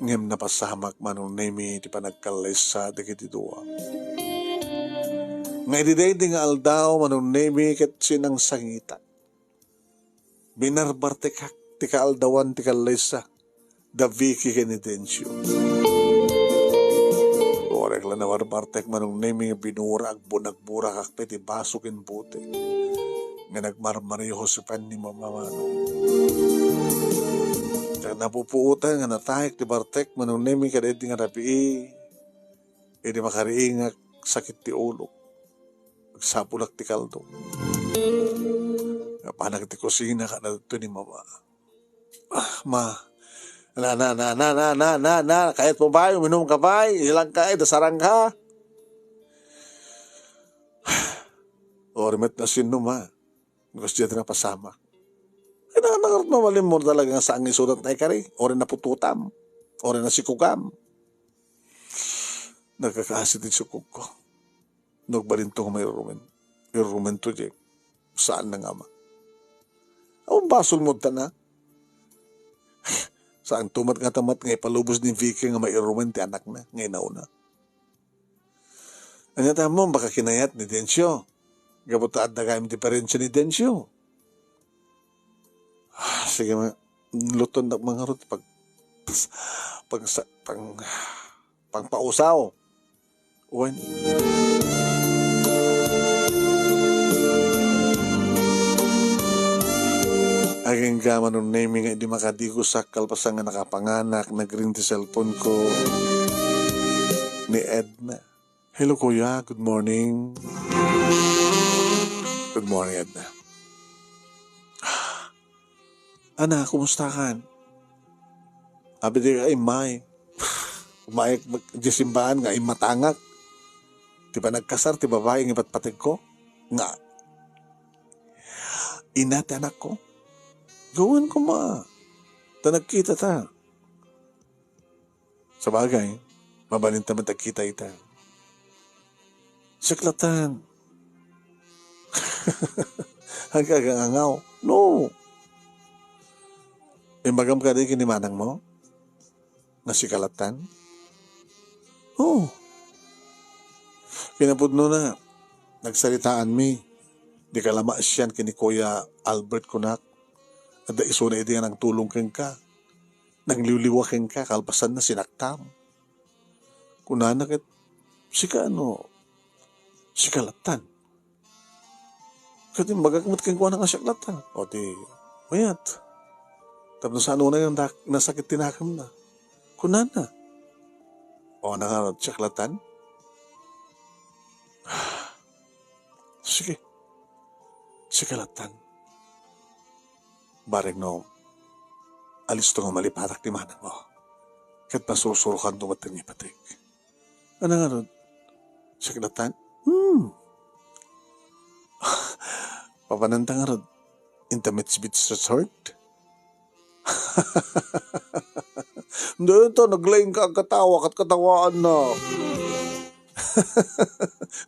Ngem napasamak, Manong Nemi, ti panagkallaysa dagiti dua. Nga idi daydi nga aldaw, Manong Nemi, ket sinangsangitak. Binarbartekak ti kaaldawan ti kallaysa da Vicky ken ni Dencio. Uray la nabarbartek, Manong Nemi, nga binura, agbun-, agburakak pay ti baso ken bote nga nagmarmariho sa pan ni Mama, Manong. Ket napupuotan nga natayek ti bartek, Manong Nemi, kadaydi nga rabii. Idi makariingak, sakit ti ulok. Agsapulak ti kaldo. Napanak ti kusina, kadto ni Mama. Ah, Ma. Na, na, na, na, na, na, na, na. Kayat mo ba? Uminom ka ba? Ilang ka? Idasarang ka? Uray met no sino, Ma. Kas diay ti napasamak. Kailangan na nga mabalin mo talaga nga saan nga isudat na ikari. Uray naputotam. Uray nasikugam. Nagkakaasi ti sukog ko. Nagbalinto nga mairumen. Irumento di. Saan na nga, Ma? Awan basol mo ta na. Saanto met nga tamat nga ipalubos ni Vicky nga mairumen ti anakna nga inauna. Ania ta ammom, baka kinayat ni Dencio. Gapu ta adda gayam diferensya ni Dencio. Ah, sige, ma-, luton na mangarod pag, pag, pag, pag, pagpausaw. Wen. Agingga Manong Nemi nga idi makadigosak kalpasan nga nakapanganak, nagring ti cellphone ko ni Edna. "Hello, kuya. Good morning." "Good morning, Edna." "Ana, kumusta kan?" "Abi, di ka immay. Umayek mag-, di simbahan nga immatangak. Ti panagkasar ti babai nga ipatpategko. Nga ina ti anakko. Gawen koma. Ta nagkita ta." "Sabagay, mabalinta met agkita ita." "Siak lattan." Agkagangangaw. "No." "Imbagam kadi ken ni manangmo nga sika lattan?" "Oo." "Kinapudnona, nagsaritaanmi. Dika la maasian ken ni Kuya Albert, kunak. Adda isuna idi nga nagtulong kenka. Nagliwliwa kenka, kalpasanna, sinaktam." Kunana ket, "Sika no, sika lattan?" "Ket imbagak met kenkuana nga siak lattan." "O, ti mayat. Tapno saan unay nga dak-, nasakit ti nakemna." Kunana, "O, ania ngarud, siak lattan?" "Sige, sika lattan. Bareng no, alisto nga malipatak ti manangmo. Ket masursurokanto met nga ipateg." "Ania ngarud, siak lattan?" "Hmm." "Papananta ngarud, inta Mitch Beach Resort?" "Dayta, naglaing ka agkatawa, ket katawaanna."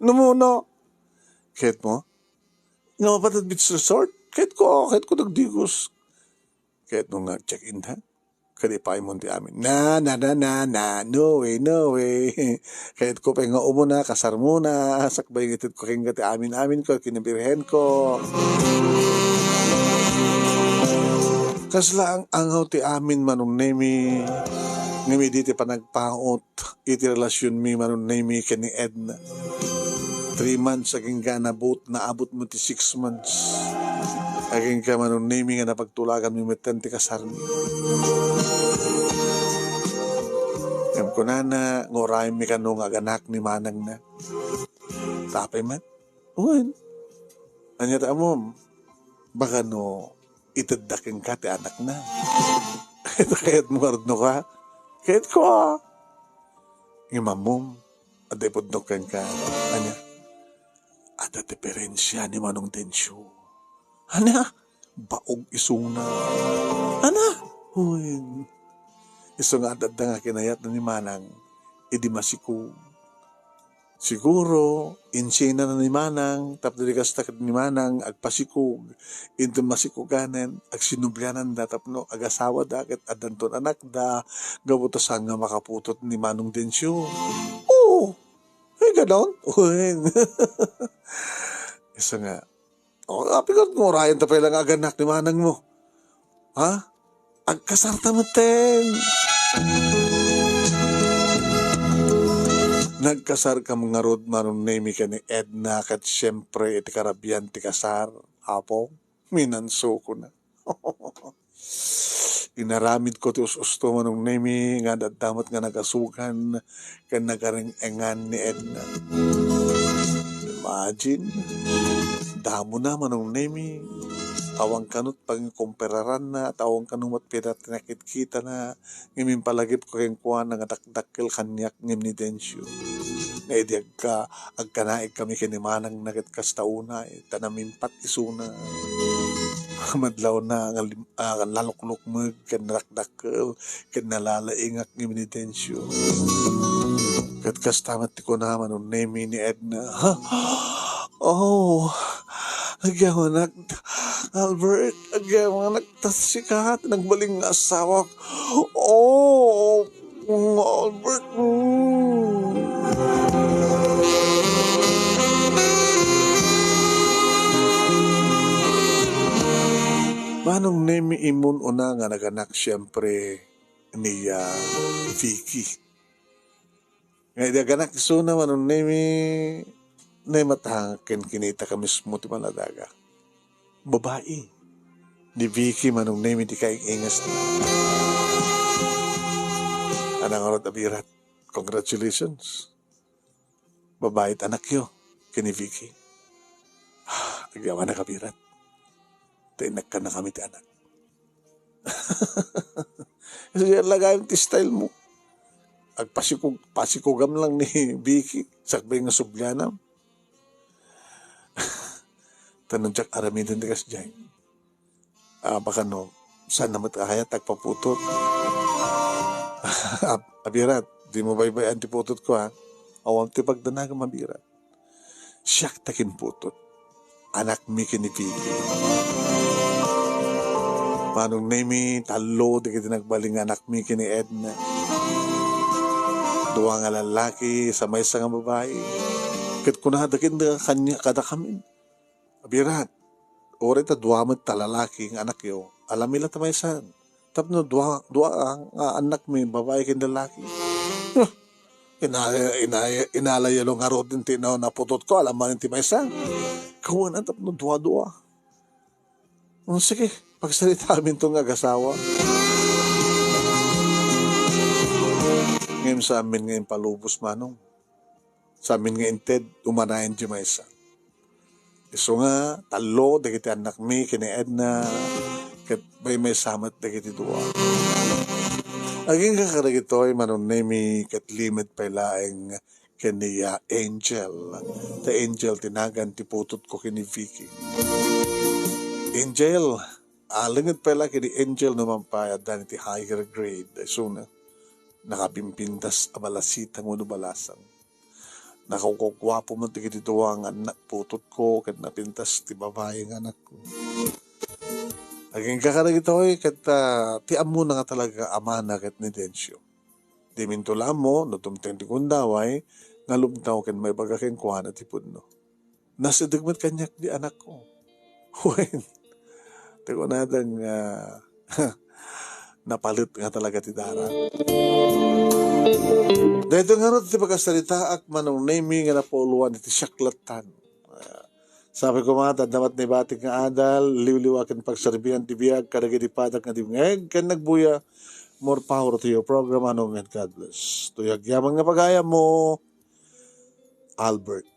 "Namuna." "Ket mo? Nga mapan ta Beach Resort? Ket ko, ket ko nagdigos." "Ket mo nga check-in ta? Kadi paimon ti amin." "Na, na, na, na, na. No way, no way. Ket ko pay nga umuna, kasar muna. Sakbay nga itedko kenka ti amin-amin ko, ken ni Birhen ko." Kasla ang-angaw ti amin, Manong Nemi. Ngem idi ti panagpaut iti relasionmi, Manong Nemi, ken ni Edna. Three months agingga naabut, naabut met ti six months. Agingga, Manong Nemi, nga napagtulaganmi metten ti kasarmi. Ngem kunana nga urayemmi kano nga aganak ni manangna. Tapay met? Wen. Ania ta ammom? Baka no itedda kenka ti anakna. Ita kayat mo nga rudno ka? Kayat ko, ah. Ngem ammom, adda ipudnok kenka. Ania? Adda diferensia ni Manong Dencio. Ania? Baog isuna. Ania? Uy. Isu nga adda nga kinayat ni Manang idi masikog. Siguro, insienna ni Manang, tapno di kasta ket ni Manang agpasikog. Inton masikuganen, agsinubliananda tapno agasawada ket addanton anakda, gapu ta saan nga makaputot ni Manong Dencio. Oo, ay ganon. Uy. Isu nga, O, apikot nga urayan ta pay la nga aganak ni manangmo. Ha? Agkasarta metten. Nagkasarkami ngarud, Manong Nemi, ken ni Edna, ket siempre, iti karabian ti kasar, Apo, minansokona. Inaramidko ti us-usto, Manong Nemi, nga adda met nga nagasugan ken nagareng-engan ni Edna. Imagine, damona, Manong Nemi, awan kano ti pangikumpararanna, awan kano met pay ti nakitkitana, ngem impalagipko kenkuana nga dakdakkel kaniak ngem ni Dencio. Nga idi agka-, agkanaigkami ken ni manangna ket kasta unay, ta namimpat isuna. Madlawna nga lim-, ah, naluklukmeg ken nadakdakkel ken nalalaingak ngem ni Dencio. Ket kasta met ti kuna, Manong Nemi, ni Edna. Ha? Oh, Agyamanak, Albert, agyamanak, ta sika ti nagbalin nga asawak. Oh, Albert. Mm. Manong Nemi, immun una nga naganak, siyempre, ni, ah, Vicky. Nga idi aganak isuna, Manong Nemi, naimata ken kinita ka mismo ti manadaga. Babai. Ni Vicky, Manong Nemi, ti kaing-ingas. Anang ngarud, Abirat. Congratulations. Babai ti anakyo, ken ni Vicky. Agyamanak, Abirat. Ta innak kami ti anak. Isu diay lagayem ti style mo. Agpasikog-, pasikogam lang ni Vicky, sakbay nga sublianam. Ta no diak aramiden ti kasdiay. Ah, baka no, saan naman kaya tagpaputot? Ab-, Abirat, di mo baybay-an ti putot ko, ha? Awan ti pagdanagam, Abirat. Siak ti kinputot. Anakmi ken ni Vicky. Manong Nemi, tallo dagiti nagbalin nga anakmi ken ni Edna. Dua nga lallaki, sa maysa nga babai. Ket kunada ken da kanya, kadakami, Abirat, uray ta dua met ta lalaki nga anakyo, alammi la ta maysan. Tapno dua, dua nga annakmi, babai ken lalaki. Huh! Inaya, inaya, inalayo ngaruden ti na-, naputotko, alam manen ti maysa. Kawana tapno dua-dua. Hmm, sige, pagsaritaminto nga agasawa. Ngem saamin nga impalubos, Manong. Saamin nga inted, umanayen di maysa. Isu nga, tallo dagiti annakmi ken ni Edna, ket maymaysa met dagiti dua. Agingga kadagitoy, Manong Nemi, ket limed pay laeng ken ni, ah, Angel. Ta Angel ti nagan ti putotko ken ni Vicky. Angel, ah, lenged pay la ken ni Angel no mampay adda iti higher grade. Isuna, nakapimpintas a balasitang wenno balasang. Nakaguguapo met dagiti dua nga annak putotko ket napintas ti babai nga anakko. Agingga kadagitoy ket, ah, ti ammona nga talaga amana ket ni Dencio. Diminto la ammo no dumteng ti gundaway nga lumtaw ken maibaga kenkuana ti pudno. Nasideg met kaniak di anakko. Wen, ti kunada nga napalet nga talaga ti darat. Daytoy ngarud ti pakasaritaak, Manong Nemi, nga napuloan iti siak lattan. Ah, sabi ko nga, adda met naibatik nga adal, liwliwa ken pagserbian ti biag kadagiti padak nga dimngeg ken nagbuya. More power to your program, Manong, and God bless. Toy agyaman nga pagayammo, Albert.